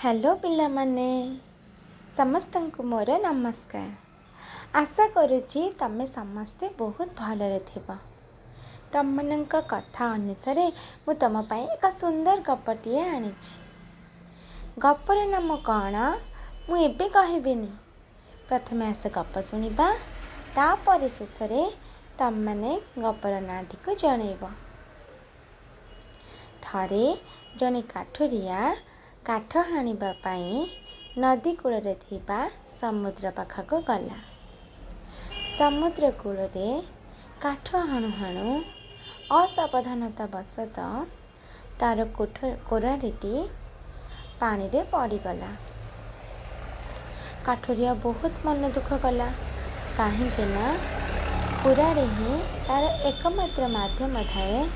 Hello ପିଲାମାନେ, ସମସ୍ତଙ୍କୁ ମୋର ନମସ୍କାର। ଆଶା କରୁଛି ତମେ ସମସ୍ତେ ବହୁତ ଭଲରେ ଥିବ। ତମମାନଙ୍କ କଥା ଅନୁସାରେ ମୁଁ ତମ ପାଇଁ ଏକ ସୁନ୍ଦର ଗପଟିଏ ଆଣିଛି। ଗପର ନାମ କ'ଣ ମୁଁ ଏବେ କହିବିନି। ପ୍ରଥମେ ଆସ ଗପ ଶୁଣିବା, ତାପରେ ଶେଷରେ ତମମାନେ ଗପର ନାଁଟିକୁ ଜଣେଇବ। ଥରେ ଜଣେ କାଠୁରିଆ କାଠ ହାଣିବା ପାଇଁ ନଦୀ କୂଳରେ ଥିବା ସମୁଦ୍ର ପାଖକୁ ଗଲା। ସମୁଦ୍ର କୂଳରେ କାଠ ହାଣୁ ହାଣୁ ଅସାବଧାନତା ବଶତଃ ତାର କୋରାଡ଼ିଟି ପାଣିରେ ପଡ଼ିଗଲା। କାଠୁରିଆ ବହୁତ ମନ ଦୁଃଖ କଲା, କାହିଁକି ନା କୁରାଢ଼ୀ ହିଁ ତାର ଏକମାତ୍ର ମାଧ୍ୟମ ଥାଏ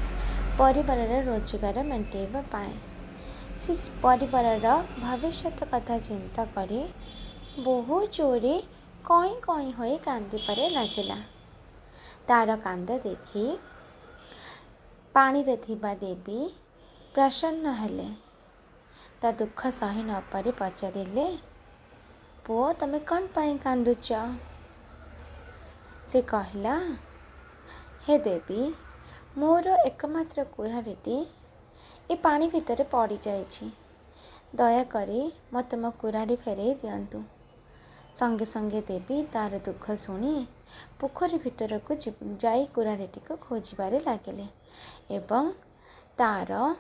ପରିବାରର ରୋଜଗାର ମେଣ୍ଟେଇବା ପାଇଁ। ସେ ପରିବାରର ଭବିଷ୍ୟତ କଥା ଚିନ୍ତା କରି ବହୁତ ଜୋରେ କଇଁ କଇଁ ହୋଇ କାନ୍ଦିବାରେ ଲାଗିଲା। ତାର କାନ୍ଦ ଦେଖି ପାଣିରେ ଥିବା ଦେବୀ ପ୍ରସନ୍ନ ହେଲେ। ତା ଦୁଃଖ ସହି ନପାରି ପଚାରିଲେ, "ପୁଅ, ତମେ କ'ଣ ପାଇଁ କାନ୍ଦୁଛ?" ସେ କହିଲା, "ହେ ଦେବୀ, ମୋର ଏକମାତ୍ର କୁରାଢ଼ୀଟି ଏ ପାଣି ଭିତରେ ପଡ଼ିଯାଇଛି। ଦୟାକରି ମୋତେ ମୋ କୁରାଢ଼ୀ ଫେରାଇ ଦିଅନ୍ତୁ।" ସଙ୍ଗେ ସଙ୍ଗେ ଦେବୀ ତାର ଦୁଃଖ ଶୁଣି ପୋଖରୀ ଭିତରକୁ ଯାଇ କୁରାଢ଼ୀଟିକୁ ଖୋଜିବାରେ ଲାଗିଲେ ଏବଂ ତାର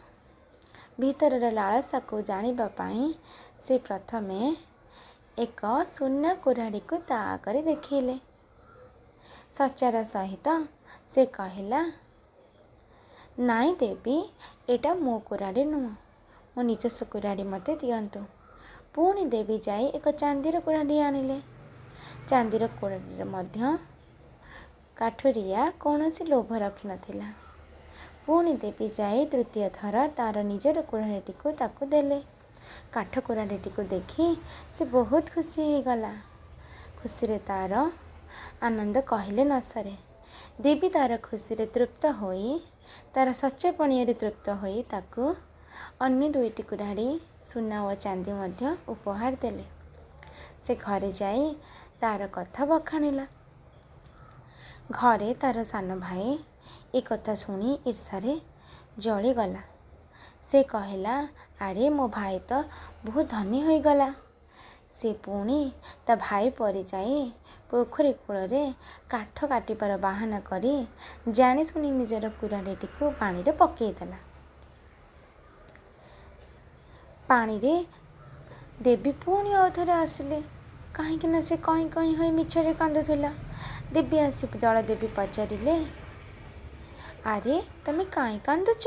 ଭିତରର ଲାଳସାକୁ ଜାଣିବା ପାଇଁ ସେ ପ୍ରଥମେ ଏକ ସୁନା କୁରାଢ଼ୀକୁ ତା ଆଗରେ ଦେଖେଇଲେ। ସଚ୍ଚାର ସହିତ ସେ କହିଲା, "ନାଇଁ ଦେବୀ, ଏଇଟା ମୋ କୁରାଢ଼ୀ ନୁହଁ। ମୋ ନିଜସ୍ୱ କୁରାଢ଼ୀ ମୋତେ ଦିଅନ୍ତୁ।" ପୁଣି ଦେବୀ ଯାଇ ଏକ ଚାନ୍ଦିର କୁରାଢ଼ୀ ଆଣିଲେ। ଚାନ୍ଦିର କୁରାଢ଼ୀରେ ମଧ୍ୟ କାଠୁରିଆ କୌଣସି ଲୋଭ ରଖିନଥିଲା। ପୁଣି ଦେବୀ ଯାଇ ତୃତୀୟ ଥର ତାର ନିଜର କୁରାଢ଼ୀଟିକୁ ତାକୁ ଦେଲେ। କାଠ କୁରାଢ଼ୀଟିକୁ ଦେଖି ସେ ବହୁତ ଖୁସି ହେଇଗଲା। ଖୁସିରେ ତାର ଆନନ୍ଦ କହିଲେ ନ ସରେ। ଦେବୀ ତାର ଖୁସିରେ ତୃପ୍ତ ହୋଇ, ତାର ସଚ୍ଚା ପଣିଆରେ ତୃପ୍ତ ହୋଇ ତାକୁ ଅନ୍ୟ ଦୁଇଟି କୁରାଢ଼ୀ, ସୁନା ଓ ଚାନ୍ଦି ମଧ୍ୟ ଉପହାର ଦେଲେ। ସେ ଘରେ ଯାଇ ତାର କଥା ବଖାଣିଲା। ଘରେ ତାର ସାନ ଭାଇ ଏ କଥା ଶୁଣି ଈର୍ଷାରେ ଜଳିଗଲା। ସେ କହିଲା, "ଆରେ, ମୋ ଭାଇ ତ ବହୁତ ଧନୀ ହୋଇଗଲା।" ସେ ପୁଣି ତା ଭାଇ ପରି ଯାଇ ପୋଖରୀ କୂଳରେ କାଠ କାଟିବାର ବାହାନା କରି ଜାଣିଶୁଣି ନିଜର କୁରାଢ଼ୀଟିକୁ ପାଣିରେ ପକାଇଦେଲା। ପାଣିରେ ଦେବୀ ପୁଣି ଆଉ ଥରେ ଆସିଲେ, କାହିଁକିନା ସେ କଇଁ କଇଁ ହୋଇ ମିଛରେ କାନ୍ଦୁଥିଲା। ଦେବୀ ଆସି, ଜଳଦେବୀ ପଚାରିଲେ, "ଆରେ, ତମେ କାହିଁ କାନ୍ଦୁଛ?"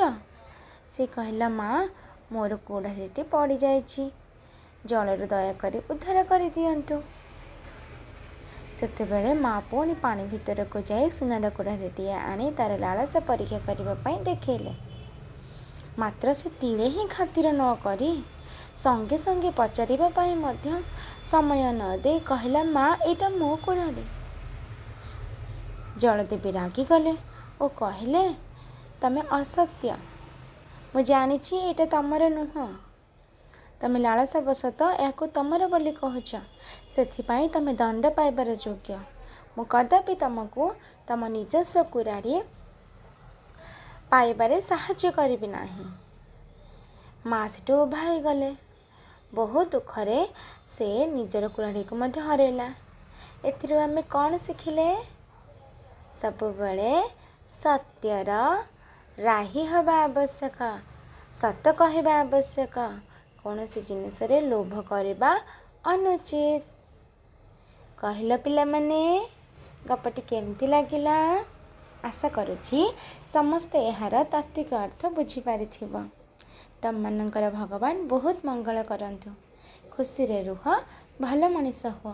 ସେ କହିଲା, "ମା, ମୋର କୁରାଢ଼ୀଟି ପଡ଼ିଯାଇଛି ଜଳରୁ, ଦୟାକରି ଉଦ୍ଧାର କରିଦିଅନ୍ତୁ।" ସେତେବେଳେ ମା ପୁଣି ପାଣି ଭିତରକୁ ଯାଇ ସୁନାର କୁରାଢ଼ୀଟିଏ ଆଣି ତାର ଲାଳସା ପରୀକ୍ଷା କରିବା ପାଇଁ ଦେଖେଇଲେ। ମାତ୍ର ସେ ତିଳେ ହିଁ ଖାତିର ନ କରି ସଙ୍ଗେ ସଙ୍ଗେ ପଚାରିବା ପାଇଁ ମଧ୍ୟ ସମୟ ନ ଦେଇ କହିଲା, "ମା, ଏଇଟା ମୋ କୁରାଢ଼ୀ।" ଜଳଦେବୀ ରାଗିଗଲେ ଓ କହିଲେ, "ତମେ ଅସତ୍ୟ। ମୁଁ ଜାଣିଛି ଏଇଟା ତମର ନୁହଁ। ତମେ ଲାଳସା ବଶତଃ ଏହାକୁ ତମର ବୋଲି କହୁଛ। ସେଥିପାଇଁ ତମେ ଦଣ୍ଡ ପାଇବାର ଯୋଗ୍ୟ। ମୁଁ କଦାପି ତମକୁ ତମ ନିଜସ୍ୱ କୁରାଢ଼ୀ ପାଇବାରେ ସାହାଯ୍ୟ କରିବି ନାହିଁ।" ମା ସେଠୁ ଉଭା ହେଇଗଲେ। ବହୁତ ଦୁଃଖରେ ସେ ନିଜର କୁରାଢ଼ୀକୁ ମଧ୍ୟ ହରେଇଲା। ଏଥିରୁ ଆମେ କ'ଣ ଶିଖିଲେ? ସବୁବେଳେ ସତ୍ୟର ରାହି ହେବା ଆବଶ୍ୟକ, ସତ କହିବା ଆବଶ୍ୟକ, କୌଣସି ଜିନିଷରେ ଲୋଭ କରିବା ଅନୁଚିତ। କହିଲ ପିଲାମାନେ, ଗପଟି କେମିତି ଲାଗିଲା? ଆଶା କରୁଛି ସମସ୍ତେ ଏହାର ତାତ୍ତ୍ୱିକ ଅର୍ଥ ବୁଝିପାରିଥିବ। ତମମାନଙ୍କର ଭଗବାନ ବହୁତ ମଙ୍ଗଳ କରନ୍ତୁ। ଖୁସିରେ ରୁହ, ଭଲ ମଣିଷ ହୁଅ।